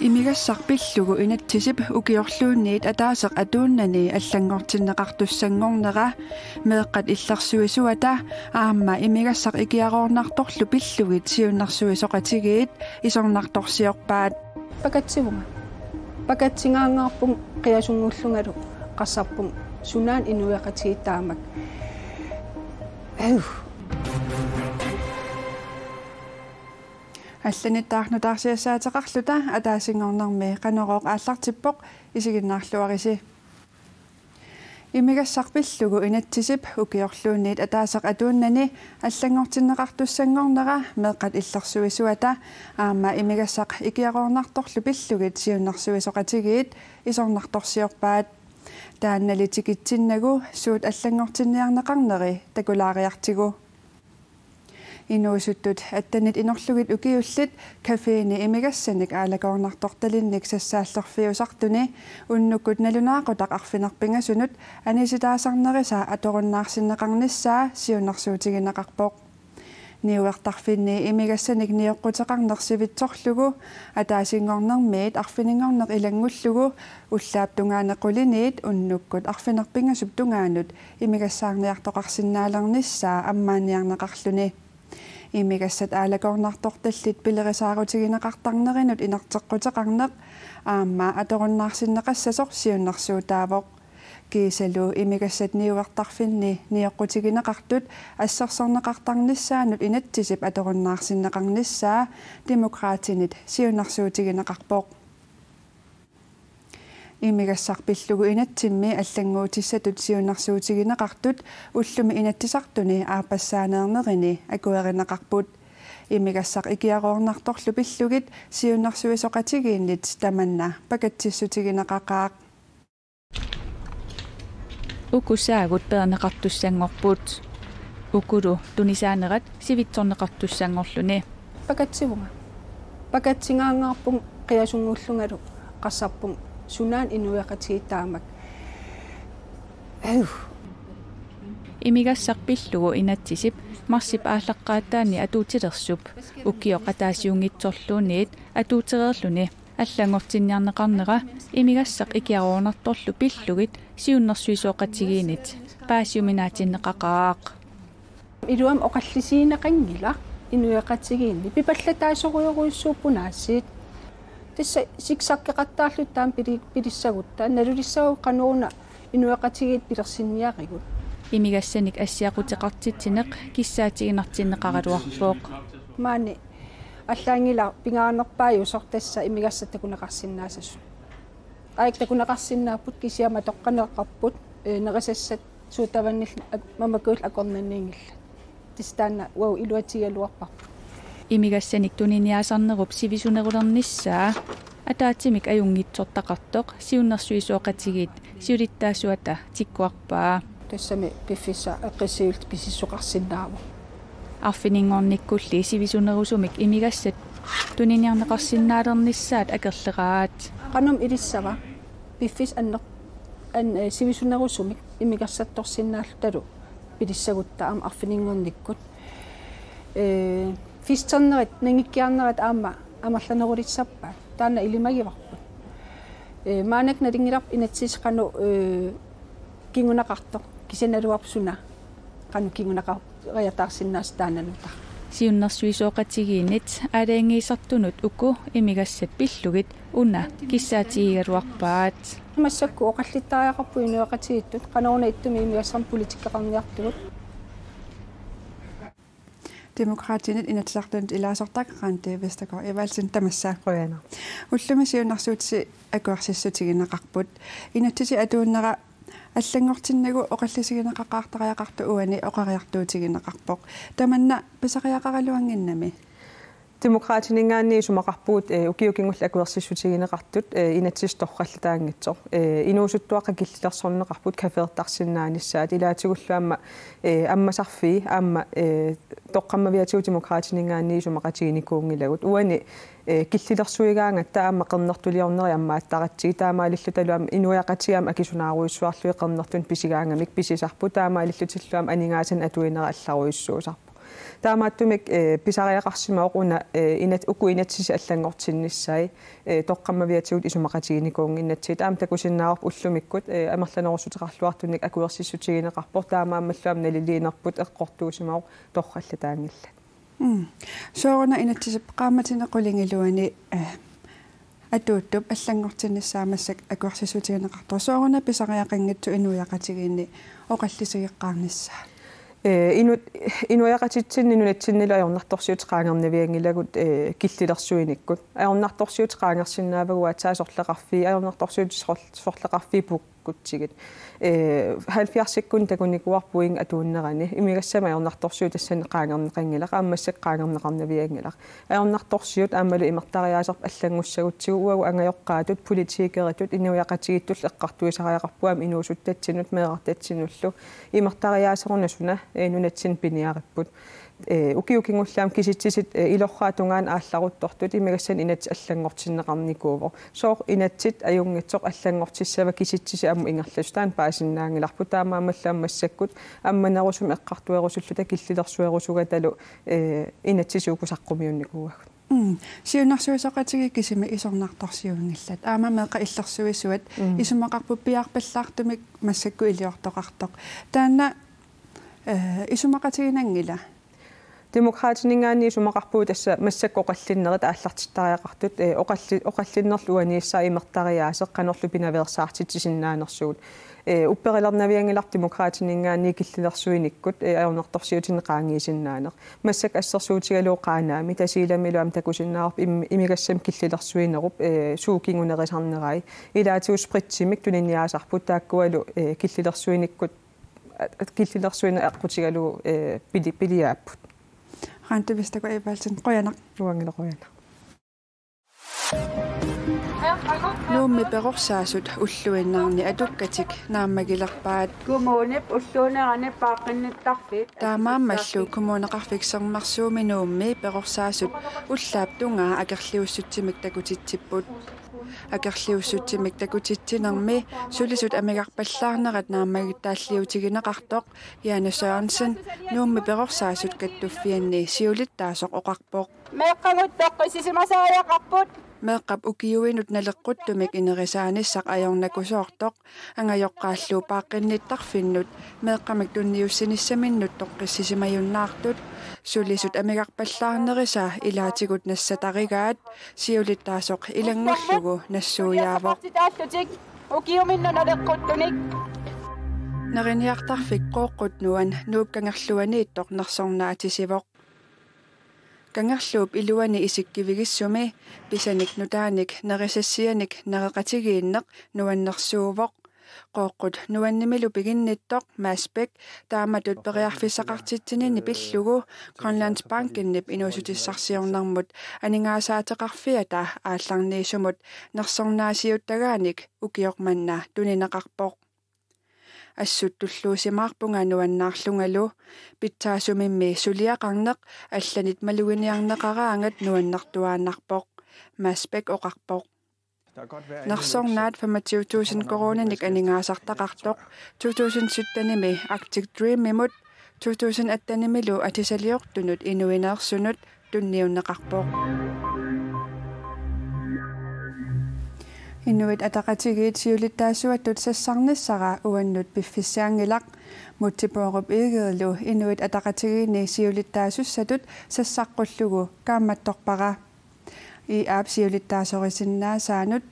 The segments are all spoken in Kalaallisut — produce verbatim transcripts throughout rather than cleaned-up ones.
Imigassaq pillugu inatsisip ukiorluunniit ataaseq atuinnani allanngortinneqartussanngornera meeqqat illersuisuata aamma imigassaq ikiaroornartorlu pillugit siunnersuisoqatigiit isornartorsiorpaat. Pakatsivunga. Pakatsingaangaarpunga qiasunngullungalu qassarpunga sunaana inuiaqatigiit taamak. Allanit taarnut taarsiassaateqarluta ataasinngornermi Qanorooq aallartippoq, isiginnaarluarisi. Imigassaq pillugu inatsisip ukiorluunniit ataaseq atuinnani allanngortinneqartussanngornera meeqqat illersuisuata aamma imigassaq ikiaroornartorlu pillugit siunnersuisoqatigiit isornartorsiorpaat. Taannali tikitsinnagu suut allanngortinniarneqarneri takulaariartigu. Inuusuttut attenit inorlugit ukiullit caféni imigassanik aalakoornartortalinnik sassaallerfiusartuni unnukkut nalunaaqutaq arfineq-pingasunut anisitaasarnerisa atorunnaarsinneqarnissaa siunnersuutigineqarpoq. Niuertarfinni imigassanik nioqquteqarneq sivitsorlugu ataasinngornermiit arfininngorneq ilanngullugu ullaap tungaani quliniit unnukkut arfineq-pingasup tungaanut imigassaarniartoqarsinnaalernissaa ammaanniarneqarluni. Imigassat aalakoornartortallit pilerisaarutigineqartarnerinut inerteqquteqarneq aamma atorunnaarsinneqassasoq siunnersuutaavoq. Kiisalu imigassat niuertarfinni nioqqutigineqartut assersorneqartarnissaannut inatsisip atorunnaarsinneqarnissaa Demokraatinit siunnersuutigineqarpoq. Imigassaq pillugu inatsimmi allannguutissatut siunnersuutigineqartut ullumi Inatsisartuni aappassaaneernerini akuerineqarput. Imigassaq ikiaroornartorlu pillugit siunnersuisoqatigiinnit tamanna pakatsissutigineqaqaaq. Uku saagut peerneqartussanngorput. Ukulu tunisaanerat sivitsorneqartussanngorluni. Pakatsivunga. Pakatsingaangaarpunga qiasunngullungalu qassarpunga sunaana inuiaqatigiit taamak. Heu. Imigassaq pillugu inatsisip marsip aallaqqaataani atuutilersup ukioq ataasiunngitsorluunniit atuutereerluni allanngortinniarneqarnera imigassaq ikiaroornartorlu pillugit siunnersuisoqatigiinnit paasiuminaatinneqaqaaq. Iluamik oqallisigineqanngilaq inuiaqatigiinni pipallataasorujorujussuupput aasiit. Tassa siksakkeqattaarluta taama pili-, pilissagutta nalulissagutta qanoruna inuiaqatigiit pilersinniarigut. Imigassanik assiaquteqartitsineq kissaatiginartinneqaraluarpoq. Maani allaanngilaq pingaanerpaajusoq tassa imigassat takuneqarsinnaasasut. Aajuku takuneqarsinnaapput kisianni matoqqaneqarput, ee, nerisassat suut tamanit ak-, mamakkuillu akornanniinngillat. Tassa taanna uagut iluatigigaluarparput. Imigassanik tuniniaasarnerup sivisunerulernissaa ataatsimik ajunngitsortaqartoq siunnersuisoqatigiit siulittaasuata tikkuarpaa. Tassami piffissaq eqqissiviit pisissoqarsinnaavoq. Arfininngornikkulli sivisunerusumik imigassat tuniniarneqarsinnaalereernissaat akerleraat. Qanoq ilissava piffissaq anner-, an-, ee, sivisunerusumik imigassattorsinnaallutalu pilissagutta aamma arfininngornikkut. Ee, festernerit, nanngikkiarnerit aamma amerlanerulissappaat. Taanna ilimagivarput. Ee, maannakkut nalunngilarput inatsisissaq qanoq, ee, kinguneqartoq, kisianni naluarput suna qanoq kinguneqariataarsinnaasoq taanna nutaaq. Siunnersuisoqatigiinnit aalajangiisartunut uku imigassat pillugit una kissaatigigaluarpaat. Massakkut oqallittariaqarpugut inuiaqatigiittut qanoruna ittumik imigassamik politikkeqarniartugut. Demokraatinit Inatsisartunut ilaasortaq Randi Vestergaard Evaldsen, tamassa. Qujanaq. Ullumi siunnersuutisi akuersissutigineqarput. Inatsisip atuinnera allanngortinnagu oqallisigineqaqaartariaqartoq uani oqariartuutigineqarpoq. Tamanna pisariaqaraluannginnami? Demokraatininngaanniit isumaqarpugut, ee, ukiut kingulliit akuersissutigineqartut, ee, inatsisip torrallataanngitsoq. Ee, inuusuttuaqqat killilersorneqarput cafeertarsinnaanissaat ilaatigullu aamma, ee, ammasarfii aamma, ee, toqqammaviatigut Demokraatininngaanniit isumaqatiginikuunngilagut. Uani, ee, killilersuigaangatta aamma qernertuliorneri ammaattaratsigit taamaalillutalu aamma inuiaqatigiit aamma akisunaarujussuarlugit qernertunik pisigaangamik pisisarput taamaalillutillu aamma aningaasanik atuinera allarujussuusarpoq. Taamaattumik, eh, pisariaqarsimavoq una, eh, inat-, uku inatsisit allanngortinnissai, eh, toqqammaviatigut isumaqatiginikuunnginnatsigit. Aamma takusinnaavarput ullumikkut, eh, amerlanerussuteqarluartunik akuersissutigineqarpoq, taamaammallu aamma naliliinerput eqqortuusimavoq torrallataanngillat. Mm. Sooruna inatsisip qaammatini qulingiluani, eh, atuuttup allanngortinnissaa massakkut akuersissutigineqartoq. Sooruna pisariaqanngitsoq inuiaqatigiinni oqallisigeqqaarnissaa? Eh, inu-, inuiaqatitsinni nunatsinnilu ajornartorsiutit qaangernavianngilagut, eh, killilersuinikkut. Ajornartorsiutit qaangersinnaavagut aatsaat sorleqarfii, ajornartorsiutit sor-, sorleqarfiit pukkutsigit. Eh, halvfjerdsikkunni takunikuuarput atuunnerani. Imigassamik ajornartorsiut tassani qaangerneqanngilaq, aamma massakkut qaangerneqarnavianngilaq. Ajornartorsiut aammalu imertariaaserput allanngussagutsigit uagut angajoqqaatut, politikeritut, inuiaqatigiittullu eqqartuisariaqarpugut aamma inuusuttatsinut meerartatsinullu. Imertariaaseruna suna, eh, nunatsinni piniaripput. Eh, ukiut kingulliit aamma kisitsisit, eh, ilorraap tungaanut aallaruttortut imigassanik inatsit allanngortinneqarnikuuvoq. Sooq inatsit ajunngitsoq allanngortissava kisitsisit ammut ingerlasut, taanna paasinnaanngilarput, taamaammallu aamma massakkut ammanerusumik eqqartuerusulluta killilersuerusugatalu, eh, inatsisit uku saqqumiunnikuuagut. Mm. Siunnersuisoqatigiit kisimik isornartorsiuinngillat. Aamma meeqqat illersuisuat, mm, isumaqarput piaarpallaartumik massakkut iliortoqartoq. Taanna, eh, isumaqatiginanngila? Demokraatininngaanniit isumaqarpugut tassa massakkut oqallinnerit aallartittariaqartut, eh, oqalli-, oqallinnerlu uaniissaat imertariaaseq qanorlu pinaveersaartitsisinnaanersugut. Eh, upperilernavianngilarput Demokraatininngaanniit killilersuinikkut, eh, ajornartorsiutinik qaangiisinnaaneq. Massakkut assersuutigalugu Qaanaami, Tasiilamilu aamma takusinnaavarput im-, imigassamik killilersuinerup, eh, suut kingunerisarnerai. Ilaatigut spritimik tuniniaasarput, taakkualu, eh, killilersuinikkut, eh, killilersuineq aqqutigalugu, eh, pili-, piliaapput. Randi Vestergaard Evaldsen, qujanaq. Uangalu qujanaq. Nuummi perorsaasut ulluinnarni atukkatik naammagilerpaat. Kommunip ulluunerani paaqqinnittarfik. Taamaammallu Kommuneqarfik Sermersuumi Nuummi perorsaasut ullaap tungaa akerliussutsimik takutitsipput. Akerliussutsimik takutitsinermi sulisut amigarpallaarnerat naammagittaalliutigineqartoq Jane Sørensen Nuummi perorsaasut kattuffianni siulittaasoq oqarpoq. Meeqqagut toqqissisimasariaqarput. Meeqqap ukiuinut naleqquttumik inerisaanissaq ajornakusoortoq angajoqqaallu paaqqinnittarfinnut meeqqamik tunniussinissaminnut toqqissisimajunnaartut sulisut amigarpallaarnerisa ilaatigut nassatarigaat siulittaasoq ilanngullugu nassuiaavoq. Ukiuminnut naleqquttunik. Neriniartarfik Qooqqut Nuan Nuup Kangerluaniittoq nersornaatisivoq. Kangerluup iluani isikkivigiissumi pisanik nutaanik nerisassianik nereqatigiinneq nuannersuuvoq. Qooqqut Nuannimilu piginnittoq Mads Bech taamatut periarfissaqartitsinini pillugu Grønlandsbankenip inuussutissarsiornermut aningaasaateqarfiata aallarniisumut nersornaasiuttagaanik ukioq manna tunineqarpoq. Assut tulluusimaarpunga nuannaarlungalu, pitsaasumimmi suliaqarneq allanit maluginiarneqaraangat nuannertuaannarpoq, Mads Bech oqarpoq. Nersornaat femogtyve tusind koruuninik aningaasartaqartoq to tusind syttenimi Arctic Dreamimut, to tusind attenimilu atisaliortunut Inuineersunut tunniunneqarpoq. Inuit Ataqatigiit siulittaasuattut sassarnissara uannut piffissaanngilaq. Múte Bourup Egedelu Inuit Ataqatigiinni siulittaasussatut sassaqqullugu kaammattorpara. IA-p siulittaasorisinnaasaanut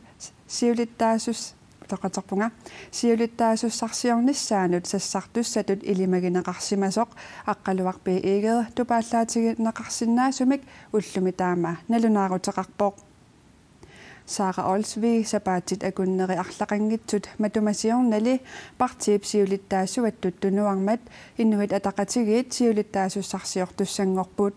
siulittaasus-, toqaterpunga, siulittaasussarsiornissaanut sassartussatut ilimagineqarsimasoq Aqqaluaq B. Egede tupaallaatigineqarsinnaasumik ullumi taama nalunaaruteqarpoq. Sara Olsvig sapaatip akunneri arlaqanngitsut matuma siornali partiip siulittaasuattut tunuarmat Inuit Ataqatigiit siulittaasussarsiortussanngorput.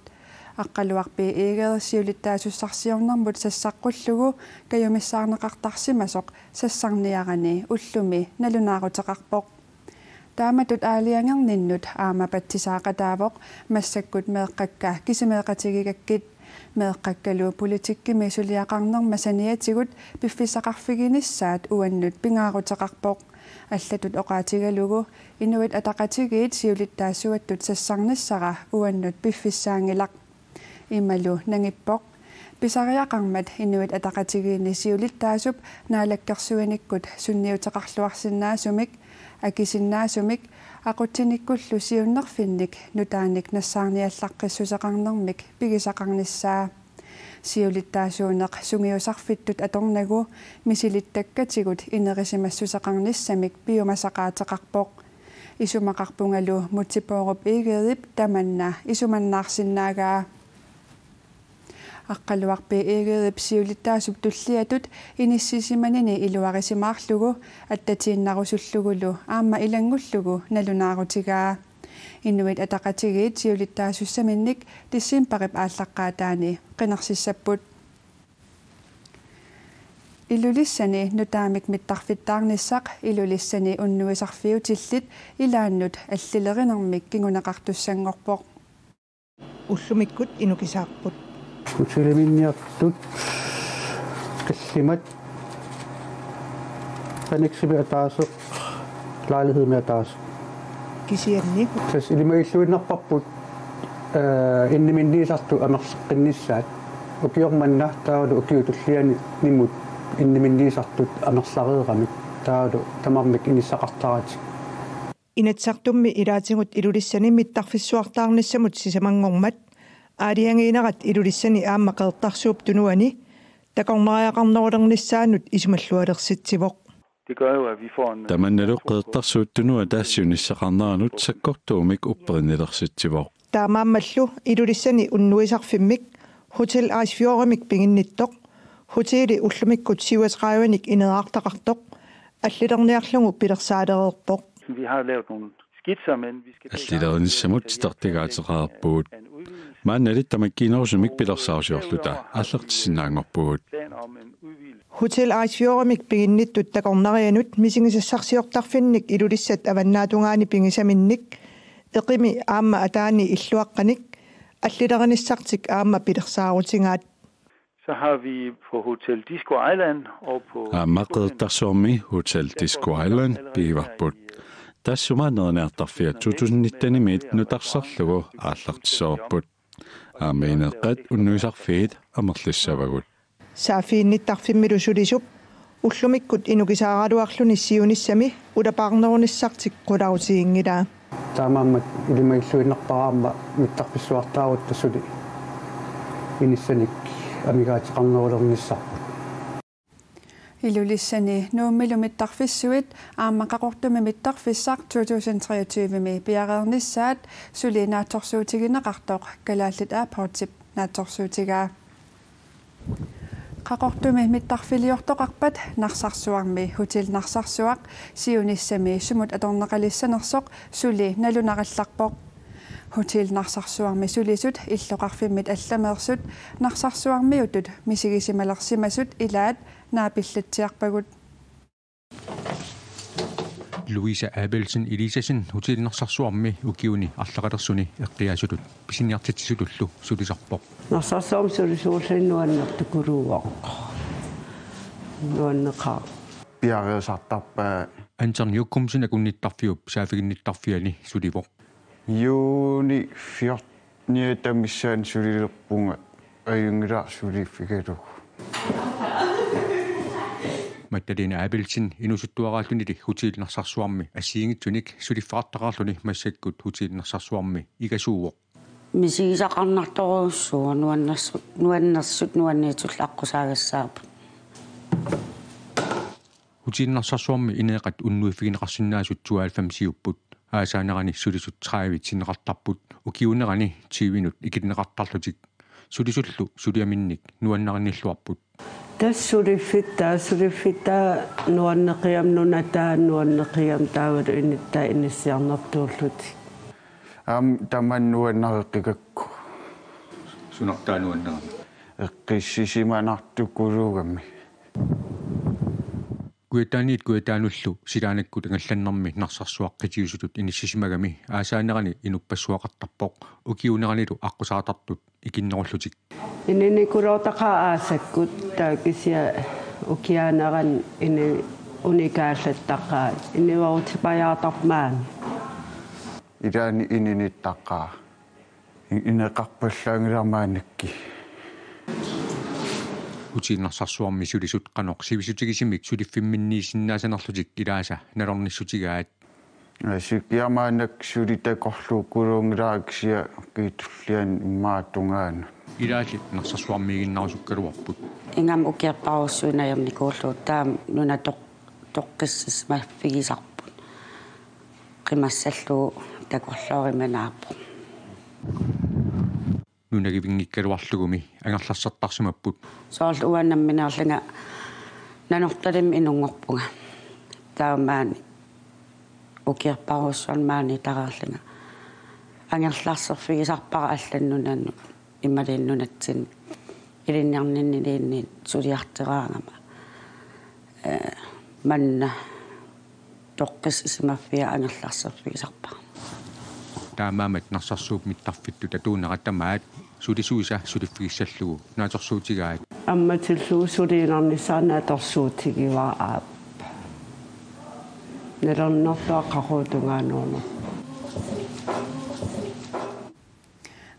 Aqqaluaq B. Egede siulittaasussarsiornermut sassaqqullugu kajumissaarneqartarsimasoq sassarniarani ullumi nalunaaruteqarpoq. Taamatut aalajangerninnut aamma patsisaaqataavoq massakkut meeqqakka kisimeeqatigigakkit. Meeqqakkalu politikkimi suliaqarnerma saniatigut piffissaqarfiginissaat uannut pingaaruteqarpoq. Allatut oqaatigalugu Inuit Ataqatigiit siulittaasuattut sassarnissara uannut piffissaanngilaq. Imalu nangippoq: Pisariaqarmat Inuit Ataqatigiinni siulittaasup naalakkersuinikkut sunniuteqarluarsinnaasumik, akisinnaasumik, aqutsinikkullu siunnerfinnik nutaanik nassaarniallaqqissuseqarnermik pigisaqarnissaa. Siulittaasuuneq sungiusarfittut atornagu misilittakkatigut ineriartorsimassuseqarnissamik piumasaqaateqarpoq. Isumaqarpungalu Múte Bourup Egedep tamanna isumannaarsinnaagaa. Aqqaluaq B. Egedep siulittaasup tulliatut inissisimanini iluarisimaarlugu attatiinnarusullugulu aamma ilanngullugu nalunaarutigaa. Inuit Ataqatigiit siulittaasussaminnik decembarip aallaqqaataani qinersissapput. Ilulissani nutaamik mittarfittaarnissaq Ilulissani unnuisarfiutillit ilaannut allilerinermik kinguneqartussanngorpoq. Ullumikkut inukisaarput. Hoteliminniartut tallimat, anneksimi ataaseq, lejlighedimi ataaseq. Kisianni. Tassa ilimagilluinnarparput, eh, inniminniisartut amerleqqinnissaat. Ukioq manna taavalu ukiut tullianimut inniminniisartut amerlareeramik taavalu tamarmik inissaqartaratik. Inatsisartummi ilaatigut Ilulissani mittarfissuartaarnissamut sisamanngormat aalajangiinerat Ilulissani aamma Qeqertarsuup Tunuani takornariaqarnerulernissaanut isumallualersitsivoq. Det gør jo, at vi får en, øh, Tamannalu Qeqertarsuup Tunuata siunissaqarneranut sakkortuumik upperinnilersitsivoq. Taamaammallu Ilulissani unnuisarfimmik Hotel Eisfjordimik piginnittoq, hoteli ullumikkut syvogtredivenik ineriartaqartoq, allileriarlugulu pilersaalereerpoq. Vi har lavet nogle skitser, men vi skal Allilerinissamut titartigaateqareerpugut. Maannali tamakkiinerusumik pilersaarusiorluta aallartissinnaanngorpugut. Hotel Eisfjordimik piginnittut takornarianut misigisassarsiortarfinnik Ilulissat avannaatungaani pigisaminnik eqimi aamma ataani illuaqqanik allilerinissartik aamma pilersaarutigaat. Så har vi på Hotel Disco Island og på Aamma Qeqertarsuarmi Hotel Disco Island pigivarput. Taassuma neriniartarfia to tusind nitten-imiit nutarsarlugu aallartissavarput. Aamma ineeqqat unnuisarfiit amerlissavagut. Saaffiginnittarfimmilu sulisup ullumikkut inukisaaraluarluni siunissami ulapaarnerunissartik qularutiginngilaa. Taamaammat ilimagilluinnarpara aamma mittarfissuartaarutta suli inissanik amigaateqarnerulernissarput. Ilulissani Nuummilu mittarfissuit aamma Qaqortumi mittarfissaq to tusind treogtyve-mi piareernissaat suli naatsorsuutigineqartoq Kalaallit Airportsip naatsorsuutigaa. Qaqortumi mittarfiliortoqarpat Narsarsuarmi Hotel Narsarsuaq siunissami sumut atorneqalissanersoq suli nalunarallarpoq. Hotel Narsarsuarmi sulisut illoqarfimmit allameersut Narsarsuarmiutut misigisimalersimasut ilaat naapillatsiarpagut. Louise Abelsen Eliassen Hotel Narsarsuarmi ukiuni arlaqalersuni eqqiaasutut pisiniartitsisutullu sulisarpoq. Narsarsuarmi sulisuulluni nuannertukuluuvoq. Nuanneqaaq. Piareersartarpaa. Anton Jokumsen akunnittarfiup saaffiginnittarfiani sulivoq. Juuni fjorten-iata missaani sulilerpunga, ajunngilaq suliffigalugu. Magdalena Abelsen inuusuttuaraallunili Hotel Narsarsuarmi assigiinngitsunik suliffeqartaqarluni massakkut Hotel Narsarsuarmi igasuuvoq. Misigisaqarnartorujussuuvoq nuannersut, nuannersut nuanniitsullu aqqusaagassaapput. Hotel Narsarsuarmi ineeqqat unnuiffigineqarsinnaasut tooghalvfemsiupput. Aasaanerani sulisut tredive sinneqartarput. Ukiuunerani tyvenut ikilineqartarlutik. Sulisullu suliaminnik nuannarinnilluarput. Tassa suliffittaaq, suliffittaaq nuanneqigamik, nunataa nuanneqigamik taavalu inuttaa inissiarnertuullutik. Aamma tamanna nuannareqqikakku. Sunartaa nuannerami? Eqqissisimanartukuluugami. Kujataaniit Kujataanullu silaannakkut angallannermi Narsarsuaq qitiusutut inissisimagami aasaanerani inuppassuaqartarpoq ukiuuneranilu aqqusaartartut ikinnerullutik. Ininikuloortaqaaq aasakkut taava kisianni ukiaanerani ini-, Unikaallattaqaat, iniverutipajaartarmaani. Ilaanni ininittaqaat. Ineqarpallaanngilaq maannakkut. Utii Narsarsuarmi sulisut qanoq sivisutigisumik suliffimminniissinnaasanerlutik ilaasa nalornissutigaat. Sikiamaannak suli takorluukkuluunngilaq kisianni kiitullian immaqa tungaanut. Ilaallit Narsarsuarmiiginnarusukkaluarput. Ingammik ukiorparujussuit najornikuullugu taama nuna toq-, toqqissisimaffigisarput. Qimassallugu takorloorimanarpoq. Nunagivinngikkaluarlugumi angerlarsertarsimapput. Soorlu uanga nammineerlunga Nanortalimmi inunngorpunga. Taamaani ukiorparujussuarnik maani tareerlunga. Angerlarserfigisarpara allanut nunanut imaluunniit nunatsinni ilinniarninniliinniit suliartoraangama. Ee, manna toqqissisimaffia angerlarserfigisarpara. Taamaammat Narsarsuup mittarfittut atuunera tamaat sulisuisa suliffigissallugu naatsorsuutigaat. Ammatillugu suliinnarnissaa naatsorsuutigivara aap. Nalornilerlugu qaqugu tungaanuunerpoq.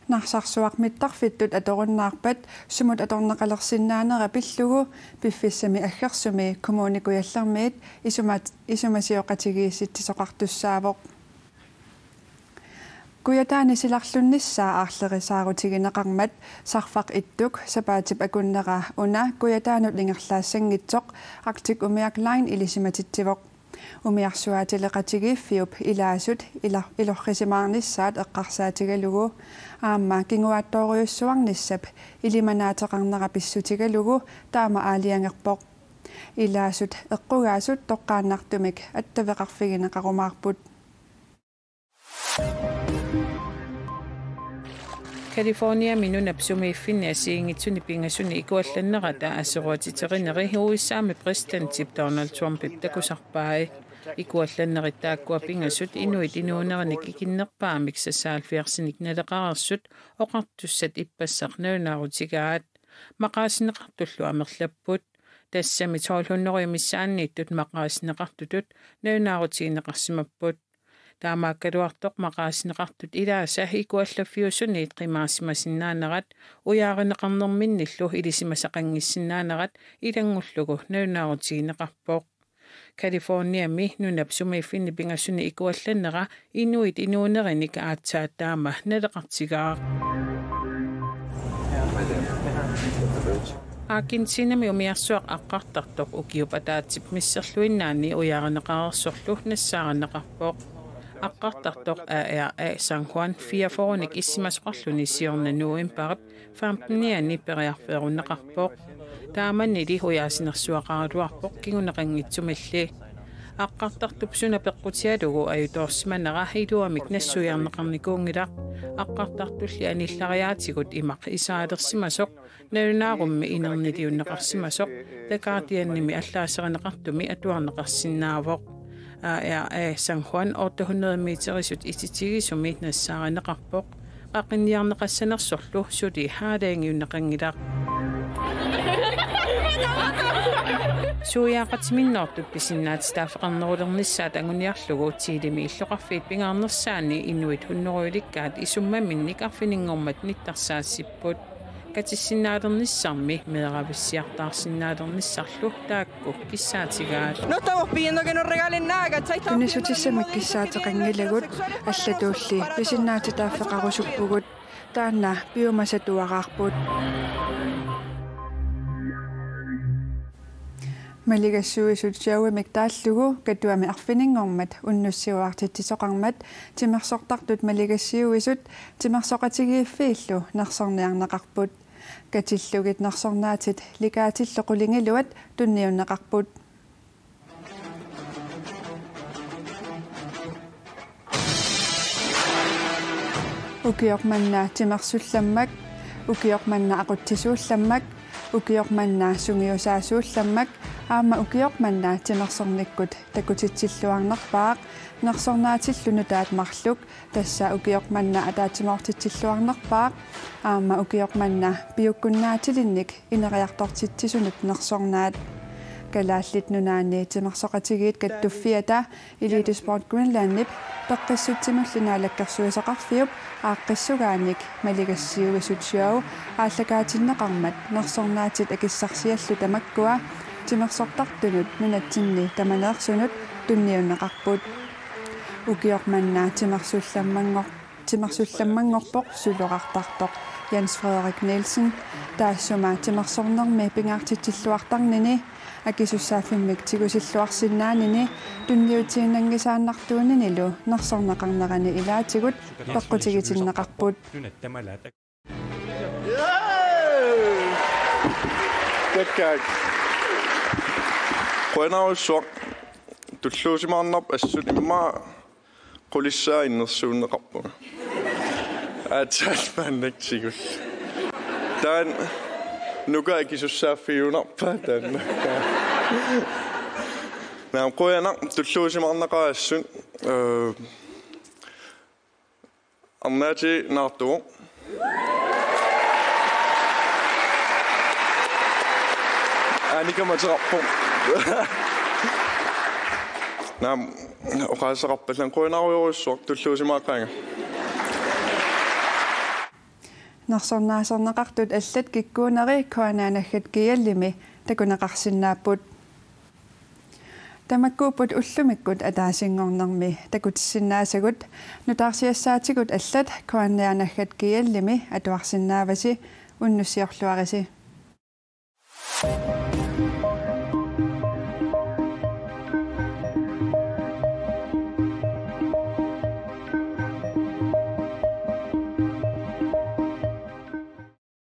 Narsarsuaq mittarfittut atorunnaarpat sumut atorneqalersinnaanera pillugu piffissami aggersumi Kommune Kujallermiit isumat-, isumasioqatigiissitsisoqartussaavoq. Kujataani silarlunnissaa aarlerisaarutigineqarmat Sarfaq Ittuk sapaatip akunnera una Kujataanut ingerlaassanngitsoq Arctic Umiaq Line ilisimatitsivoq. Umiarsuaatileqatigiiffiup ilaasut ila-, ilorrisimaarnissaat eqqarsaatigalugu aamma kinguaattoorujussuarnissap ilimanaateqarnera pissutigalugu taama aalajangerpoq. Ilaasut eqqugaasut toqqaannartumik attaveqarfigineqarumaarput. Californiami nunap sumiiffinni assigiinngitsuni pingasuni ikuallannerata aserortiterineri U S A-mi præsidentip Donald Trumpip takusarpai. Ikuallannerit taakkua pingasut inuit inuunerinik ikinnerpaamik seksoghalvfjerdsinik naleqareersut oqartussat ippassaq nalunaarutigaat. Maqaasineqartullu amerlapput. Tassami tolv hundrede missaanniittut maqaasineqartutut nalunaarutigineqarsimapput. Taamaakkaluartoq maqaasineqartut ilaasa ikuallaffiusuniit qimaasimasinnaanerat ujaarineqarnerminnillu ilisimasaqanngissinnaanerat ilanngullugu nalunaarutigineqarpoq. Californiami nunap sumiiffinni pingasuni ikuallannera inuit inuunerinik aatsaat taama naleqartigaaq. Argentinami umiarsuaq aqqartartoq ukiup ataatsip misserluinnaani ujaarineqareersorlu nassaarineqarpoq. Aqqartartoq A R A San Juan fireogfyrrenik issimasoqarluni siorna novembarip femtenianni periarfeerunneqarpoq. Taamanili ujaasinersuaqaraluarpoq kinguneqanngitsumilli. Aqqartartup suna peqqutigalugu ajutoorsimanera iluamik nassuiarneqarnikuunngilaq. Aqqartartulli anillariaatigut imaq isaalersimasoq, nalunaarummi inerniliunneqarsimasoq, The Guardianimi allaaserineqartumi atuarneqarsinnaavoq. A R A San Juan otte hundrede meterisut ititigisumi nassaarineqarpoq. Qaqinniarneqassanersorlu suli aalajangiunneqanngilaq. Suiaaqatiminnoortut pisinnaatitaaffeqarnerulernissaat anguniarlugu Chilemi illoqarfiit pingaarnersaanni inuit hunnorujulikkaat isummaminnik arfininngormat nittarsaassipput. Katissinnaalernissarmi meeravissiartaarsinnaalernissarlu taakku kissaatigaat. No estamos pidiendo que nos regalen nada, ¿cachai? Tunniussutissami kissaateqanngilagut, allatuulli pisinnaatitaaffeqarusuppugut, taanna piumasatuaraarput. Maligassuisut showimik taallugu Katuami arfininngormat unnussiuaartitsisoqarmat timersortartut maligassiuisut timersoqatigiiffiillu nersorniarneqarput. Katillugit nersornaatit Likaatillu qulingiluat tunniunneqarput. Ukioq manna timersullammak, ukioq manna aqutsisuullammak, ukioq manna sungiusaasuullammak, aamma ukioq manna timersornikkut takutitsilluarnerpaaq, nersornaatillu nutaat marluk, tassa ukioq manna ataatsimoortitsilluarnerpaaq, aamma ukioq manna piukkunnaatilinnik ineriartortitsisunut nersornaat. Kalaallit Nunaanni Timersoqatigiit Kattuffiata Elite Sport Greenlandip Peqqissutsimullu Naalakkersuisoqarfiup aaqqissugaanik maligassiuisut syv aallakaatinneqarmat nersornaatit akissarsiallu tamakkua timersortartunut nunatsinni tamaneersunut tunniunneqarput. Ukioq manna timersullammanngor-, timersullammanngorpoq sulorartartoq Jens Frederik Nielsen, taassuma timersornermi pingaartitsilluartarnini akisussaaffimmik tigusilluarsinnaanini tunniutiinnanngisaannartuuninilu nersorneqarnerani ilaatigut peqqutigitinneqarput. Takkaak. Qujanarsuaq. Tulluusimaarnarpoq assut immaqa qulissaa innersuunneqarpunga. Aatsaat maannakkut tigullugu. Taanna Nuka akisussaaffigiumaarpaa taanna. Naamik, qujanaq, tulluusimaarnaqaaq assut. Øh, Arnaati naartuvoq. Annika mateqarpoq. Naamik, oqaaseqarpallannik qujanarujorujussuaq, tulluusimaaqaanga. Nersornaaserneqartut allat kikkuuneri K N A naggat G L-imi takuneqarsinnaapput. Tamakkuupput ullumikkut ataasinngornermi takutissinnaasagut. Nutaarsiassaatigut allat K N A naggat G L-imi atuarsinnaavasi. Unnussiorluarisi.